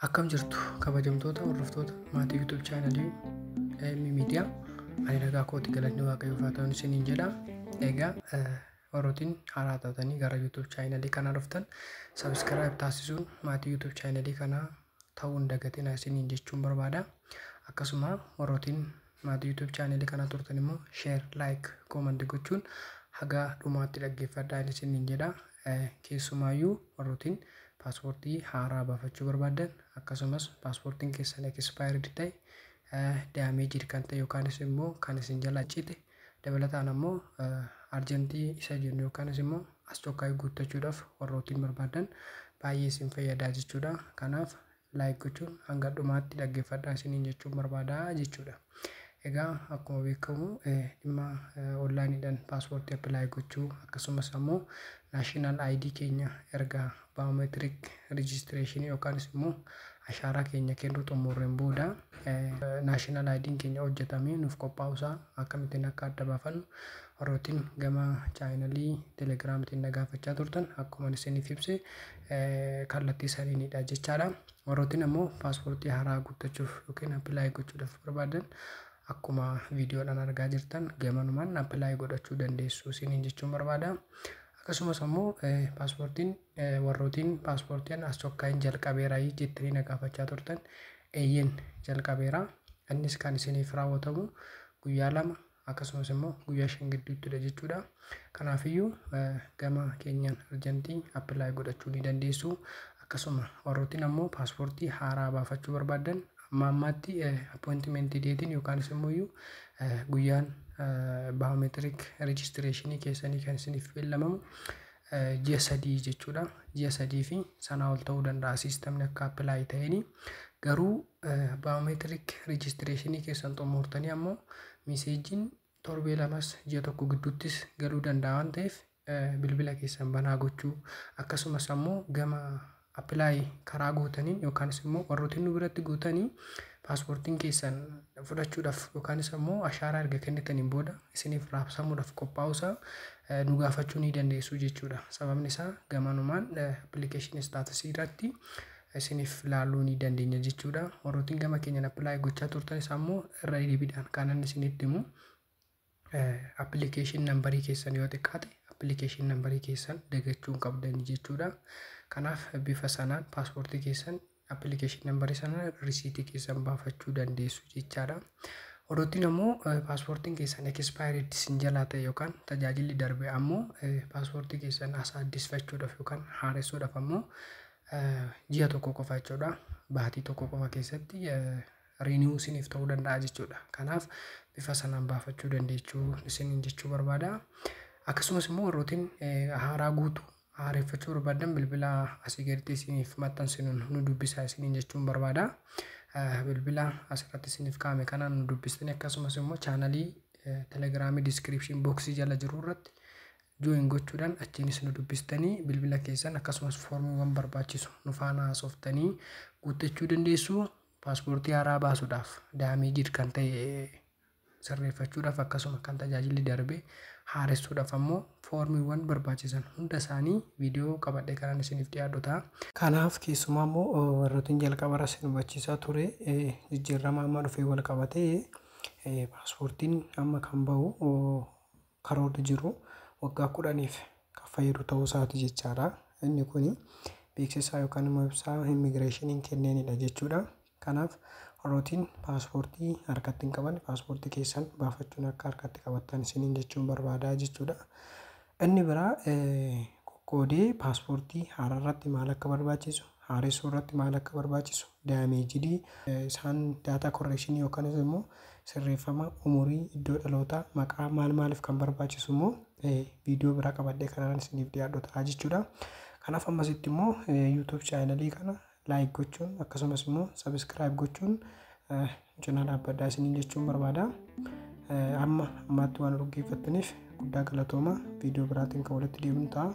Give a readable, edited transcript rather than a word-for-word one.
Akkam jirtu kabajamtoota hordoftoota maatii YouTube chaanalii AM Media? Ani nagaa kooti, galanni Waaqayyoof haa ta'u isiniin jedha. Egaa warrootiin haaraa taatanii gara YouTube chaanalii kanaa dhuftan, subscribe taasisuun maatii YouTube chaanalii kanaa ta'uu hin dagatinaa isiniin jechuun barbaada. Akkasuma warrootiin maatii YouTube chaanalii kanaa turtan immoo share, like, comment gochuun haga dhumaatti dhaggeeffadhaa isiniin jedha. Keessumaayyuu warrootiin paaspoortii haaraa baafachuu barbaadan, akkasumas paaspoortiin keessan expired ta'e, damaged kan ta'e yookaanis immoo kan isin jalaa cite, dabalataan ammoo urgent isa jennu yookaanis immoo አስቸኳይ guuttachuudhaaf warrootiin barbaadan baay'ee isin fayyadaa jechuudha. Kanaaf like gochuun hanga dhumaatti dhaggeeffadhaa isiniin jechuun barbaadaa jechuudha. Egaa akkuma beekamu dhimma onlaayiniidhaan paaspoortii apply gochuu, akkasumas ammoo national ID keenya erga biometric registration yookaanis immoo ashaaraa keenya kennuu xumurreen booda national ID'n keenya hojjetamee nuuf qophaa'uusaa akkamittiin akka adda baafannu warrootiin gama chaanalii telegiraamitiin na gaafachaa turtan, akkuma isiniif ibse kallattii saniinidha jechaadha. Warrootiin ammoo paaspoortii haaraa guuttachuuf yookiin apply gochuudhaaf barbaadan, akkuma viidiyoodhaan argaa jirtan gamanumaan apply godhachuu dandeessu isiniin jechuun barbaada. Akkasumas ammoo paaspoortiin warrootiin paaspoortiin አስቸኳይ jalqabeera jettanii na gaafachaa turtan, eeyyen, jalqabeera. Innis kan isiniif raawwatamu guyyaa 2 akkasumas immoo guyyaa 5 gidduuttidha jechuudha. Kanaafiyyuu gama keenyaan urgent apply godhachuu ni dandeessu. Akkasuma warrootiin ammoo paaspoortii haaraa baafachuu barbaadan, amma ammaatti appointment dateiin yookaanis immoo guyyaan biometric registration keessanii kan isiniif beellamamu ji'a 3 jechuudha. Ji'a 3 fi sanaa ol ta'uu danda'a siistamni akka apply ta'een. Garuu biometric registration keessan xumurtanii ammoo messageiin torbee 2s ji'a 1 gidduuttis galuu danda'a waan ta'eef, bilbila keessan banaa gochuu, akkasumas ammoo gama apply karaa gootaniin yookaanis immoo warroota nu biratti guutanii paaspoortiin keessan fudhachuudhaaf yookaanis ammoo ashaaraa erga kennitaniin booda isiniif raabsamuudhaaf qophaa'uusaa nu gaafachuu ni dandeessu jechuudha. Sababni isaa gamanumaan application status irratti isiniif laaluu ni dandeenya jechuudha. Warrootiin gama keenyaan apply gochaa turtanis ammoo irra deebiidhaan kanan isinitti himu, application number keessan, yoo xiqqaate application number keessan dagachuu hin qabdanii jechuudha. Kanaaf bifa sanaan paaspoortii keessan application number sanaan receipt keessan baafachuu dandeessu jechaadha. Warroottiin ammoo paaspoortiin keessan expired isin jalaa ta'e yookaan tajaajilli darbe ammoo, paaspoortii keessan as addisfachuudhaaf yookaan haaressuudhaaf ammoo ji'a 1 qofa jechuudha. Baatii 1 qofa keessatti renew isiniif ta'uu danda'a jechuudha. Kanaaf bifa sanaan baafachuu dandeechuu isiniin jechuu barbaada. Akkasumas immoo warrootiin haaraa guutuu haareffachuu barbaadan, bilbila asii gaditti isiniif maxxansinuun nu dubbisaa isiniin jechuun barbaada. Bilbila asirratti isiniif kaa'ame kanaan nu dubbistanii, akkasumas immoo chaanalii telegiraamii description box jala jiru irratti join gochuudhaan achiinis nu dubbistanii bilbila keessan akkasumas foormiiwwan barbaachisu nu faana haasoftanii guuttachuu dandeessu. Paaspoortii haaraa baasuudhaaf, damaged kan ta'e sirreeffachuudhaaf, akkasuma kan tajaajilli darbe haaressuudhaaf ammoo foormiiwwan barbaachisan hunda isaanii viidiyoo qabadhee kanaan isiniif dhiyaadhu ta'a. Kanaaf keessumaa immoo warrootiin jalqabarra isin hubachiisaa ture, jijjiirama amma dhufee wal qabatee paaspoortiin amma kan bahu karoorri jiru waggaa 10f kan fayyadu ta'uu isaati jechaadha. Inni kuni beeksisaa yookaan immoo ibsaa immigireeshiniin kenneenidha jechuudha. Kanaaf warrootiin paaspoortii harkatti hin qaban, paaspoortii keessan baafachuun akka harkatti qabattan isiniin jechuun barbaadaa jechuudha. Inni biraa qoqqoodee paaspoortii haaraa irratti maal akka barbaachisu, haaressuu irratti maal akka barbaachisu, damaged isaan data correction yookaan immoo sirreeffama umurii, iddoo dhalootaa, maqaa maal maaliif kan barbaachisu immoo viidiyoo biraa qabadhee kanaan isiniif dhiyaadhu ta'a jechuudha. Kanaaf ammasitti immoo YouTube chaanalii kana like gochuun akkasumas immoo subscribe gochuun cinaa dhaabbadhaa isiniin jechuun barbaada. Amma ammaatti waan dhaggeeffattaniif guddaa galatooma. Viidiyoo biraatiin kan walitti deemnu ta'a.